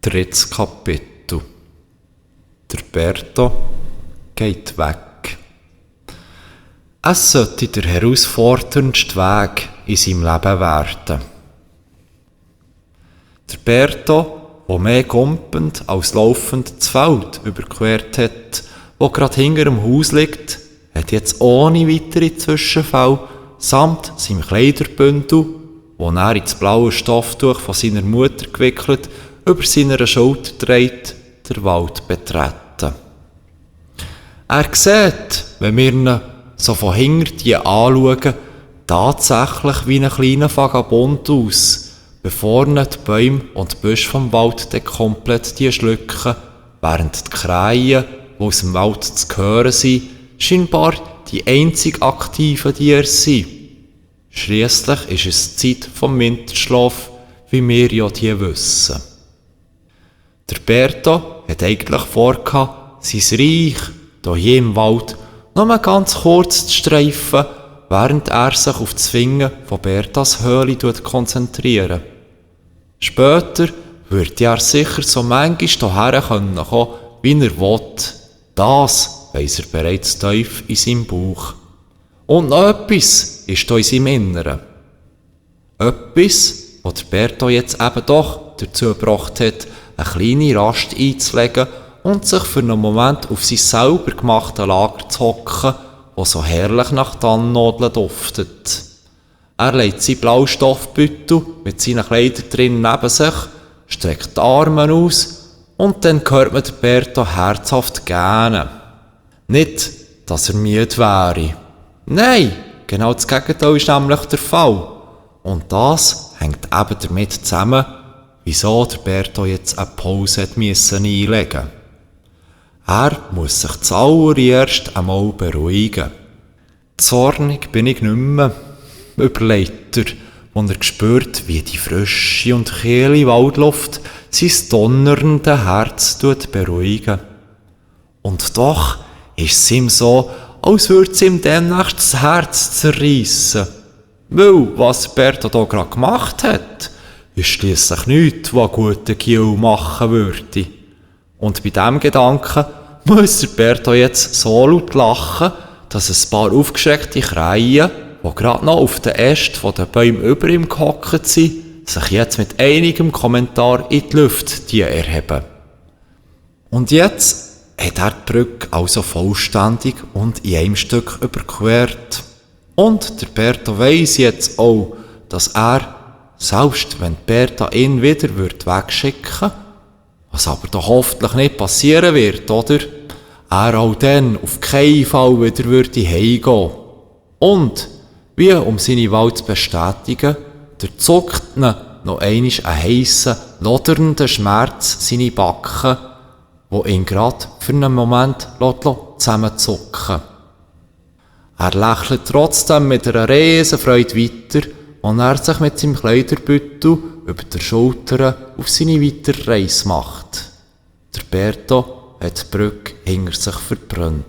Drittes Kapitel. Der Berto geht weg. Es sollte der herausforderndste Weg in seinem Leben werden. Der Berto, der mehr gumpend als laufend das Feld überquert hat, das gerade hinter dem Haus liegt, hat jetzt ohne weitere Zwischenfälle samt seinem Kleiderbündel, das er ins blaue Stofftuch von seiner Mutter gewickelt, über seiner Schulter trägt, den Wald betreten. Er sieht, wenn wir ihn so von hinten anschauen, tatsächlich wie ein kleiner Vagabund aus, bevor ihn die Bäume und die Büsche vom Wald komplett schlucken, während die Krähen, die aus dem Wald zu hören sind, scheinbar die einzig aktiven Tiere sind. Schliesslich ist es Zeit vom Winterschlaf, wie wir ja die wissen. Der Berto hat eigentlich vorgehabt, sein Reich hier im Wald nur ganz kurz zu streifen, während er sich auf das Finden von Bertas Höhle konzentriert. Später würde er sicher so manchmal hierher kommen, wie er will. Das weiss er bereits tief in seinem Bauch. Und noch etwas ist hier in seinem Inneren. Etwas, was der Berto jetzt eben doch dazu gebracht hat, eine kleine Rast einzulegen und sich für einen Moment auf sein selber gemachte Lager zu hocken, das so herrlich nach Tannennadeln duftet. Er legt seinen Blaustoffbeutel mit seinen Kleidern drin neben sich, streckt die Arme aus und dann hört man den Berto herzhaft gähnen. Nicht, dass er müde wäre. Nein, genau das Gegenteil ist nämlich der Fall. Und das hängt eben damit zusammen, wieso der Berto jetzt eine Pause einlegen musste. Er muss sich zuallererst einmal beruhigen. Zornig bin ich nicht mehr, überlegt er, als er spürt, wie die frische und kühle Waldluft sein donnerndes Herz beruhigen. Und doch ist es ihm so, als würde es ihm demnächst das Herz zerreissen. Weil, was Berto hier gerade gemacht hat, ist schliesslich nichts, was gute Kiel machen würde. Und bei diesem Gedanken muss der Berto jetzt so laut lachen, dass ein paar aufgeschreckte Krähen, die gerade noch auf den Ästen der Bäume über ihm gehockt sind, sich jetzt mit einigem Kommentar in die Luft erheben. Und jetzt hat er die Brücke also vollständig und in einem Stück überquert. Und der Berto weiss jetzt auch, dass er, selbst wenn Berta ihn wieder wegschicken würde, was aber doch hoffentlich nicht passieren wird, oder? Er auch dann auf keinen Fall wieder heimgehen würde. Und, wie um seine Wahl zu bestätigen, zuckt ihn noch einmal ein heisser, lodernder Schmerz seine Backen, wo ihn gerade für einen Moment zusammenzucken. Er lächelt trotzdem mit einer riesen Freude weiter, und er sich mit seinem Kleiderbeutel über der Schulter auf seine weitere Reise macht. Der Berto hat die Brücke hinter sich verbrannt.